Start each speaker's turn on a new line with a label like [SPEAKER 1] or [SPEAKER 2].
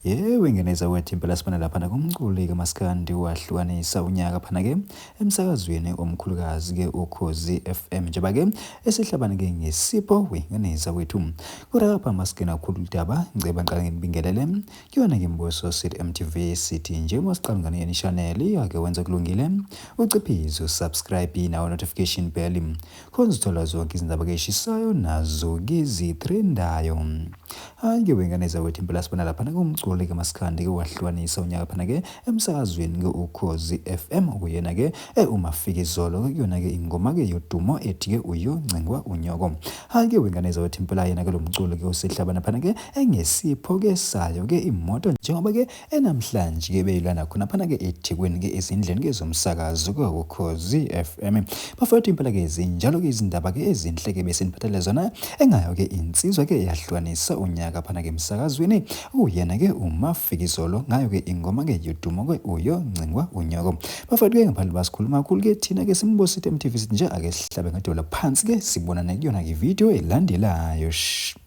[SPEAKER 1] Yebo, ingeneza wethu impela sibona laphana kumculi kamaskandi wahlukanisa unyaka phana-ke emsakazweni omkhulukazi-ke Ukhozi FM njengoba-ke esihlabane-ke ngesipho wengeneza wethu. Kurapha masigena kakhulu udaba ngiceba ngiqale nginibingelele kuyona-ke Mbuso City MTV sithi njengoba siqala ngane yeni channel ake wenza kulungile uciphize usubscribe nawo notification bell khona uzithola zonke izindaba ke eshisayo nazo ke zitrendayo. Hayi ke wengane zakwethu impela sibona laphana ke umculi kaMaskandi ke wahlukanisa unyaka phana ke emsakazweni ke Ukhozi FM okuyena ke eh, uMafikizolo ke kuyona ke ingoma ke yodumo ethi ke uyoncengwa unyoko. Hayi ke wengane zakwethu impela yena ke lo mculi ke usehlabana phana ke engesipho ke sayo ke imoto njengoba ke Enamhlanje ke beyilana khona phana ke eThekwini ke ezindleni ke zomsakazo ke Ukhozi FM. Bafowethu impela ke zinjalo ke izindaba ke ezinhle ke besiniphathele zona engayo ke insizwa ke eyahlukanisa unyaka phana ke emsakazweni uyena ke uMafikizolo ngayo ke ingoma ke yodumo ke uyoncengwa unyoko. Bafowethu ke ngaphandle basikhuluma kakhulu ke thina ke simbosithe MTV sithi nje ake sihlabe ngedola phansi ke sibonane kuyona ke video elandelayo. Shh.